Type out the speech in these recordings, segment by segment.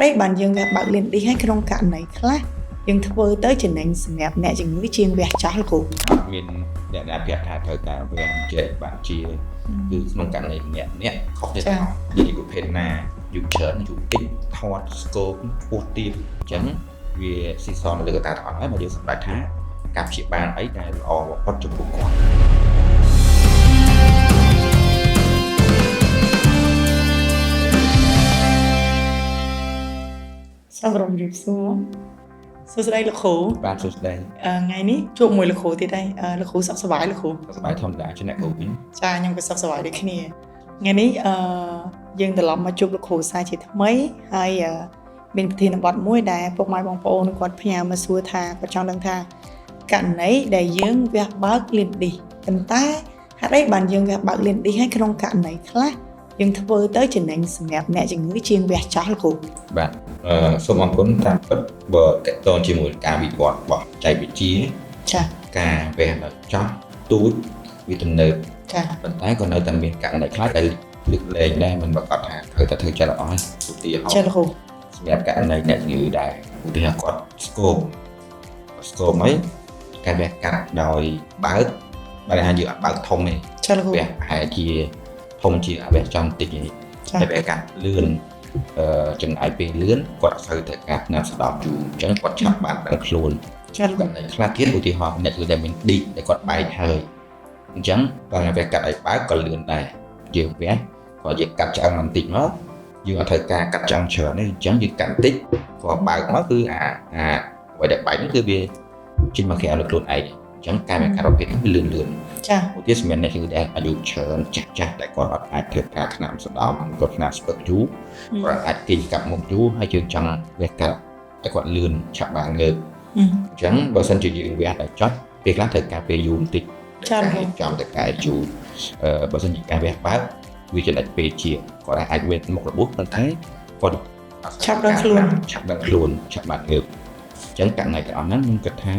តុអីបានយើងវះបើកលៀនឌីសឲ្យក្នុងករណីខ្លះយើងធ្វើទៅចំណេញសម្រាប់អ្នកជំងឺជាងវះចោះលោកគ្រូ អត់មានអ្នកណាប្រាប់ថាត្រូវតែវះចេះបាក់ជាគឺក្នុងករណីម្នាក់ម្នាក់ខុសគ្នាទាំងអស់និយាយប្រភេទណាយូរច្រើនយូរតិចថតស្គមខ្ពស់ទាបអញ្ចឹងវាស៊ីសងនៅលើកត្តាទាំងអស់ហើយមកយើងសម្រេចថាការព្យាបាលអីដែលល្អបំផុតចំពោះគាត់ សូមគោរពជំរាបសួរសួស្តីលោកគ្រូ បាទសួស្តី ថ្ងៃនេះជួបមួយលោកគ្រូទៀតហើយលោកគ្រូសុខសប្បាយលោកគ្រូ សប្បាយធម្មតាជាអ្នកគ្រូវិញ ចាខ្ញុំក៏សុខសប្បាយដូចគ្នាថ្ងៃនេះអឺយើងត្រឡប់មកជួបលោកគ្រូសាជាថ្មីហើយមានប្រធានបទមួយដែលពុកម៉ែបងប្អូនគាត់ផ្ញើមកសួរថាគាត់ចង់ដឹងថាករណីដែលយើងវះបើកលៀនឌីសប៉ុន្តែហេតុអីបានយើងវះបើកលៀនឌីសឲ្យក្នុងករណីខ្លះយើងធ្វើទៅចំណេញសម្រាប់អ្នកជំងឺជាងវះចោះលោកគ្រូ បាទសូមអរគុណតាមពិតបើតកតងជាមួយការវិវត្តរបស់បច្ចេកវិទ្យា ចា ការវះដល់ចោះទូចវាទំនើប ចា ប៉ុន្តែក៏នៅតែមានករណីខ្លះដែលលើកលែងដែរមិនប្រកាសថាត្រូវតែធ្វើចិត្តអស់ឧទាហរណ៍ ចាលោកគ្រូ សម្រាប់ករណីអ្នកជំងឺដែរឧទាហរណ៍គាត់ស្គមស្គមអីការវះកាត់ដោយបើកបើថាយើងអត់បើកធំទេ ចាលោកគ្រូ វះប្រហែលជាធំជាងអាវះចំតិចទេ ចា តែវះកាត់លឿនចំណាយពេលលឿនគាត់អត់សូវត្រូវការថ្នាំស្ដោបយូរអញ្ចឹងគាត់ឆាប់បានដឹងខ្លួន ចាលោកគ្រូ ករណីខ្លះទៀតឧទាហរណ៍អ្នកជំងឺដែលមានឌីកដែលគាត់បែកហើយអញ្ចឹងបើវះកាត់ឲ្យបើកក៏លឿនដែរយើងវះគាត់យើងកាត់ឆ្អឹងបន្តិចមកយើងអត់ត្រូវការកាត់ឆ្អឹងច្រើនទេអញ្ចឹងយើងកាត់បន្តិចក៏បើកមកគឺអាអាអ្វីដែលបែកហ្នឹងគឺវាចេញមកក្រៅលើខ្លួនឯងអញ្ចឹងការវះកាត់ប្រភេទហ្នឹងវាលឿនលឿន ចា ឧទាហរណ៍សម្រាប់អ្នកជំងឺដែលអាយុច្រើនចាស់ចាស់ដែលគាត់អត់អាចធ្វើការថ្នាំស្ដំគាត់ថ្នាំស្ពឹកយូរគាត់អាចគេងកាប់មុខយូរហើយយើងចង់វះកាត់តែគាត់លឿនឆាប់បានងើប អញ្ចឹងបើសិនជាយើងវះដល់ចត់ពេលខ្លះត្រូវការពេលយូរបន្តិច ចាលោកគ្រូ ចំតែការយូរបើសិនជាការវះបើកវាចំណេញពេលជាងគាត់អាចវះមុខរបួសប៉ុន្តែគាត់ ឆាប់ដឹងខ្លួន ឆាប់ដឹងខ្លួនឆាប់បានងើបអញ្ចឹងករណីទាំងអស់ហ្នឹងខ្ញុំគិតថា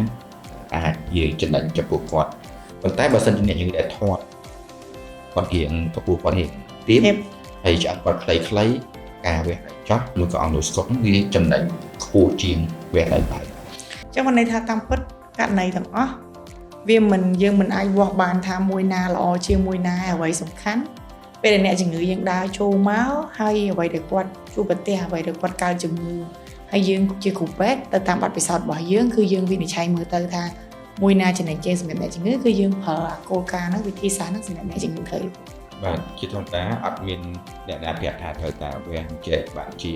អាចយើងចំណេញចំពោះគាត់ប៉ុន្តែបើសិនជាអ្នកយើងដែលធាត់គាត់រៀងកម្ពស់គាត់រៀងទាប ទាប ហើយឆ្អឹងគាត់ខ្លីៗការវះដល់ចត់មួយក៏អង្គនោះស្កុបវាចំណេញខ្ពស់ជាងវះដល់បើក ចឹងបានន័យថាតាមពិតករណីទាំងអស់វាមិនយើងមិនអាចវាស់បានថាមួយណាល្អជាងមួយណាអ្វីសំខាន់ពេលដែលអ្នកជំងឺយើងដើរចូលមកហើយអ្វីដែលគាត់ជួបប្រទះអ្វីដែលគាត់កើតជំងឺហើយយើងជាគ្រូពេទ្យទៅតាមបទពិសោធន៍របស់យើងគឺយើងវិនិច្ឆ័យមើលទៅថាមួយណាចំណេញជាងសម្រាប់អ្នកជំងឺគឺយើងប្រើអាគោលការណ៍ហ្នឹងវិធីសាស្ត្រហ្នឹងសម្រាប់អ្នកជំងឺទៅ បាទជាធម្មតាអត់មានអ្នកណាប្រាប់ថាត្រូវតែវះចេះបាក់ជា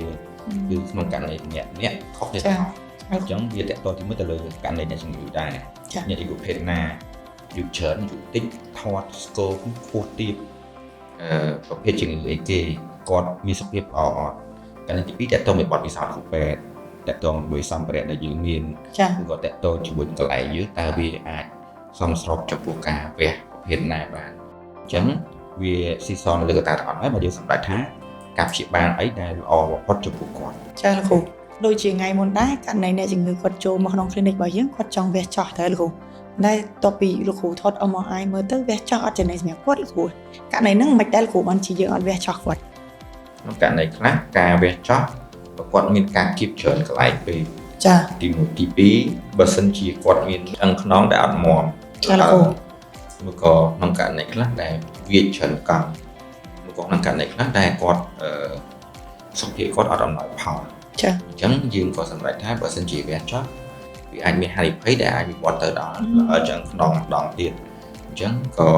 គឺក្នុងករណីម្នាក់ម្នាក់ខុសគ្នា ចា ទាំងអស់អញ្ចឹងវាតកតទីមួយទៅលើករណីអ្នកជំងឺដែរ ចា អ្នកជំងឺប្រភេទណាយូរច្រើនយូរតិចថតស្គមខ្ពស់ទាបប្រភេទជំងឺអីគេគាត់មានសុខភាពល្អអត់ករណីទី2តកតមួយបទពិសោធន៍គ្រូពេទ្យតកតមួយសម្ភារៈដែលយើងមាន ចា ឬក៏តកតជាមួយកន្លែងយើងតើវាអាចសមស្របចំពោះការវះប្រភេទណាបានអញ្ចឹងវាស៊ីសងនៅលើកត្តាទាំងអស់ហើយមកយើងសម្រេចថាការព្យាបាលអីដែលល្អបំផុតចំពោះគាត់ ចាលោកគ្រូដូចជាថ្ងៃមុនដែរករណីអ្នកជំងឺគាត់ចូលមកក្នុង clinic របស់យើងគាត់ចង់វះចោះទៅលោកគ្រូតែតបពីលោកគ្រូថត MRI មើលទៅវះចោះអត់ចំណេញសម្រាប់គាត់លោកគ្រូករណីហ្នឹងមិនដែលលោកគ្រូបានជាយើងអត់វះចោះគាត់ ក្នុងករណីខ្លះការវះចោះបើគាត់មានការគៀបច្រើនកន្លែងពេក ចា ទី1ទី2បើសិនជាគាត់មានឆ្អឹងខ្នងដែលអត់មាំ ចាលោកគ្រូ មួយក៏ក្នុងករណីខ្លះដែលវាច្រើនកង់មួយក៏ក្នុងករណីខ្លះដែលគាត់សុខភាពគាត់អត់អំណោយផល ចា អញ្ចឹងយើងក៏សម្រេចថាបើសិនជាវះចោះវាអាចមានហានិភ័យដែលអាចវិវត្តទៅដល់ឆ្អឹងខ្នងម្ដងទៀតអញ្ចឹងក៏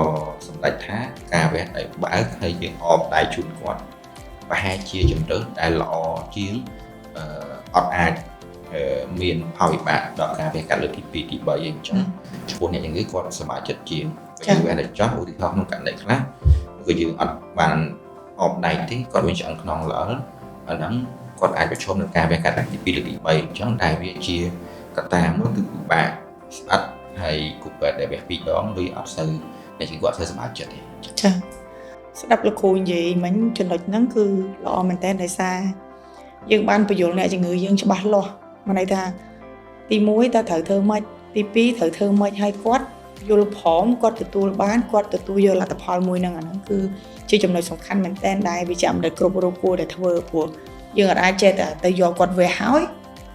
សម្រេចថាការវះដែលបើកហើយយើងអបដៃជូនគាត់ប្រហែលជាជំរើសដែលល្អជាងអត់អាចមានផលវិបាកដល់ការវះកាត់លើកទី2ទី3អីអញ្ចឹងចំពោះអ្នកជំងឺគាត់សប្បាយចិត្តជាងពេលវះដែលចោះឧទាហរណ៍ក្នុងករណីខ្លះក៏យើងអត់បានអបដៃទេគាត់មានឆ្អឹងខ្នងល្អអាហ្នឹងគាត់អាចប្រឈមនឹងការវះកាត់ទី2ឬទី3អញ្ចឹងដែលវាជាកត្តាមួយគឺពិបាកស្អិតហើយគូពេទ្យដែលវះ2ដងវាអត់សូវអ្នកជំងឺគាត់អត់សូវសប្បាយចិត្តទេ ចាស្ដាប់លោកគ្រូនិយាយមិញចំណុចហ្នឹងគឺល្អមែនតើដោយសារយើងបានបញ្យល់អ្នកជំងឺយើងច្បាស់លាស់មានន័យថាទី1តើត្រូវធ្វើម៉េចទី2ត្រូវធ្វើម៉េចឲ្យគាត់យល់ព្រមគាត់ទទួលបានគាត់ទទួលយកលទ្ធផលមួយហ្នឹងអាហ្នឹងគឺជាចំណុចសំខាន់មែនតើដែលវិជ្ជបណ្ឌិតគ្រប់រូបគួរតែធ្វើព្រោះ យើងអាចចេះតែទៅយកគាត់វះហើយ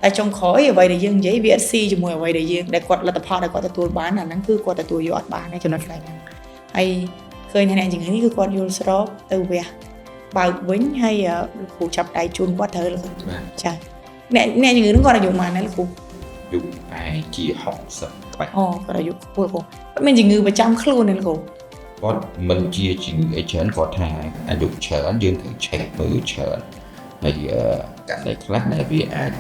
តែចុងក្រោយអ្វីដែលយើងនិយាយវាអត់ស៊ីជាមួយអ្វីដែលយើងដែលគាត់លទ្ធផលដែលគាត់ទទួលបានអាហ្នឹងគឺគាត់ទទួលយកអត់បានទេចំណុចកន្លែងហ្នឹងហើយឃើញថាអ្នកជំងឺនេះគឺគាត់យល់ស្របទៅវះបើកវិញហើយលោកគ្រូចាប់ដៃជូនគាត់ត្រូវលោកគ្រូចាអ្នកជំងឺហ្នឹងគាត់អាយុប៉ុន្មានដែរលោកគ្រូ អាយុប្រហែលជា60បាទ អូគាត់អាយុខ្ពស់គ្រូគាត់មានជំងឺប្រចាំខ្លួនទេលោកគ្រូ គាត់មិនជាជំងឺអីច្រើនគាត់ថាអាយុច្រើនយើងត្រូវ check មើលច្រើនហើយករណីខ្លះដែលវាអាច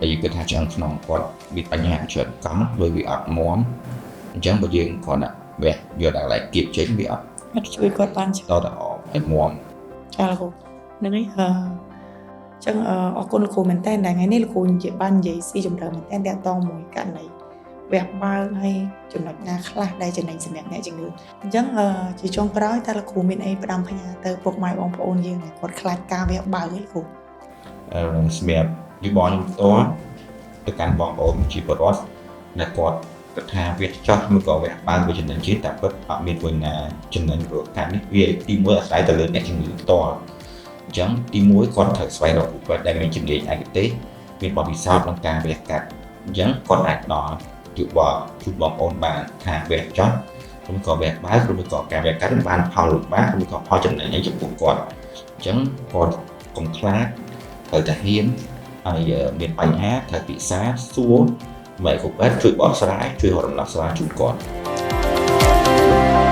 ដែលយើងគិតថាឆ្អឹងខ្នងគាត់មានបញ្ហាច្រើនកង់ដោយវាអត់មាំអញ្ចឹងបើយើងគ្រាន់តែវះយកដល់កន្លែងគៀបចេញវាអត់ អត់ជួយគាត់បាន តតែអមឲ្យមាំ ចាលោកគ្រូហ្នឹងហើយអឺចឹងអរគុណលោកគ្រូមែនតើថ្ងៃនេះលោកគ្រូនិយាយបាននិយាយស៊ីជម្រៅមែនតើតាក់ទងមួយករណីវះបើកហើយចំណុចណាខ្លះដែលចំណេញសម្រាប់អ្នកជំងឺអញ្ចឹងជាចុងក្រោយតើលោកគ្រូមានអីផ្ដាំផ្ញើទៅពុកម៉ែបងប្អូនយើងដែលគាត់ខ្លាចការវះបើកឯងលោកគ្រូ សម្រាប់យោបល់ខ្ញុំផ្ទាល់ទៅកាន់បងប្អូនជាពលរដ្ឋដែលគាត់គិតថាវាចោះមួយក៏វះបើកវាចំណេញជាតែពិតអត់មានមួយណាចំណេញព្រោះការនេះវាទីមួយអាស្រ័យទៅលើអ្នកជំងឺផ្ទាល់អញ្ចឹងទីមួយគាត់ត្រូវស្វែងរកគ្រូពេទ្យដែលមានជំនាញឯកទេសមានបទពិសោធន៍ក្នុងការវះកាត់អញ្ចឹងគាត់អាចផ្ដល់យោបល់ជូនបងប្អូនបានថាវះចោះឬក៏វះបើកឬក៏ការវះកាត់បានផលលំបាកឬក៏ផលចំណេញអីចំពោះគាត់អញ្ចឹងគាត់កុំខ្លាចត្រូវតែហ៊ានហើយមានបញ្ហាត្រូវពិសាសួរមកគ្រូពេទ្យជួយបកស្រាយជួយរកដំណោះស្រាយជូនគាត់។